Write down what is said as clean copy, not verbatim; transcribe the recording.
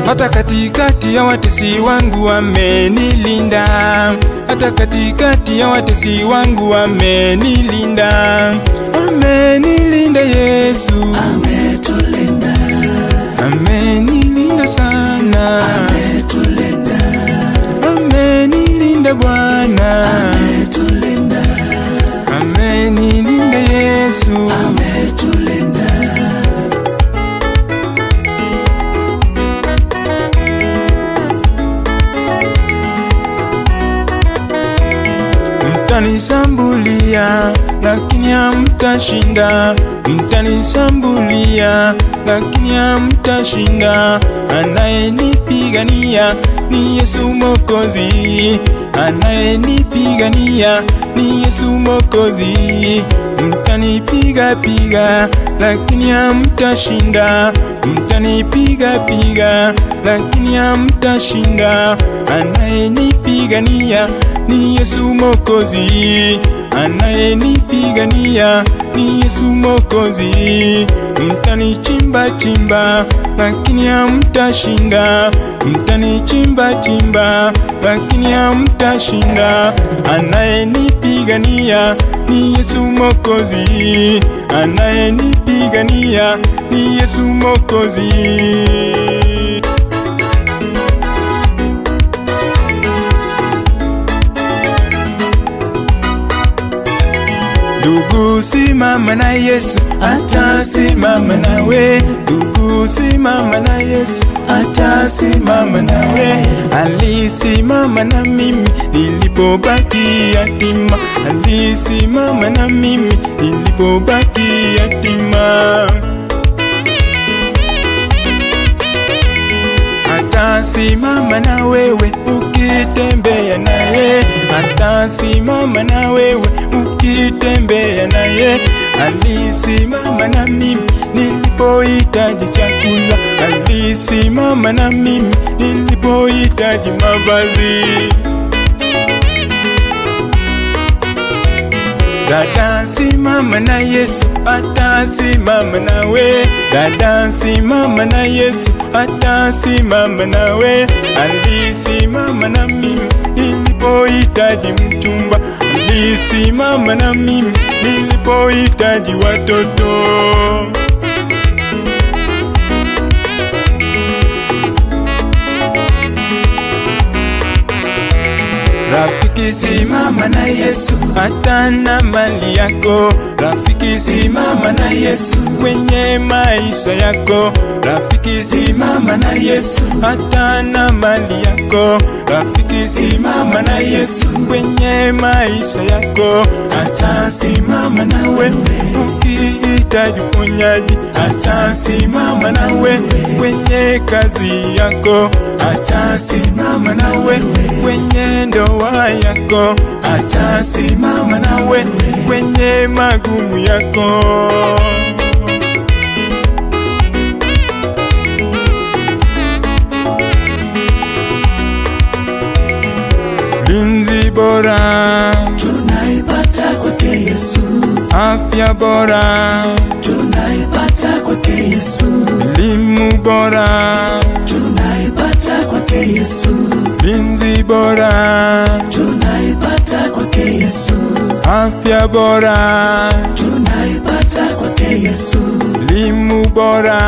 Hata katikati ya watesi wangu amenilinda, hata katikati ya watesi wangu amenilinda, amenilinda Yesu, Ametulinda, amenilinda sana, ametulinda, amenilinda Bwana, ametulinda, amenilinda Yesu. Ametulinda. Mtanisambulia lakini hamtashinda, mtanisambulia lakini hamtashinda. Anayenipigania ni Yesu Mwokozi, anayenipigania ni Yesu Mwokozi. Mtanipiga piga lakini hamtashinda, mtanipiga piga lakini hamtashinda. Anayenipigania ni Yesu Mwokozi, anayenipigania ni Yesu Mwokozi. Mtanichimba chimba lakini hamtashinda, mtanichimba chimba lakini hamtashinda. Anayenipigania ni Yesu Mwokozi, anayenipigania ni Yesu Mwokozi. Ndugu, simama na Yesu, atasimama nawe. Ndugu, simama na Yesu, atasimama nawe. Alisimama na mimi nilipobaki yatima, alisimama na mimi nilipobaki yatima. Atasimama na wewe ukitembea naye, atasimama na wewe ukitembea naye. Alisimama na mimi nilipohitaji chakula, alisimama na mimi nilipohitaji mavazi. Dada, simama na Yesu, atasimama nawe. Dada, simama na Yesu, atasimama nawe. Alisimama na mimi nilipohitaji mchumba, alisimama na mimi nilipohitaji watoto. Rafiki, simama na Yesu, hata na mali yako. Rafiki, simama na Yesu kwenye maisha yako. Rafiki, simama na Yesu, hata na mali yako. Rafiki, simama na Yesu kwenye maisha yako. Atasimama nawe ukihitaji uponyaji, atasimama nawe kwenye kazi yako, atasimama nawe kwenye ndoa yako, atasimama nawe kwenye magumu yako. Linzi bora, Tunaipata kwake Yesu, afya bora, tunaipata kwake Yesu, elimu bora, tunaipata kwake Yesu, linzi bora, tunaipata kwake Yesu, afya bora, tunaipata kwake Yesu, elimu bora.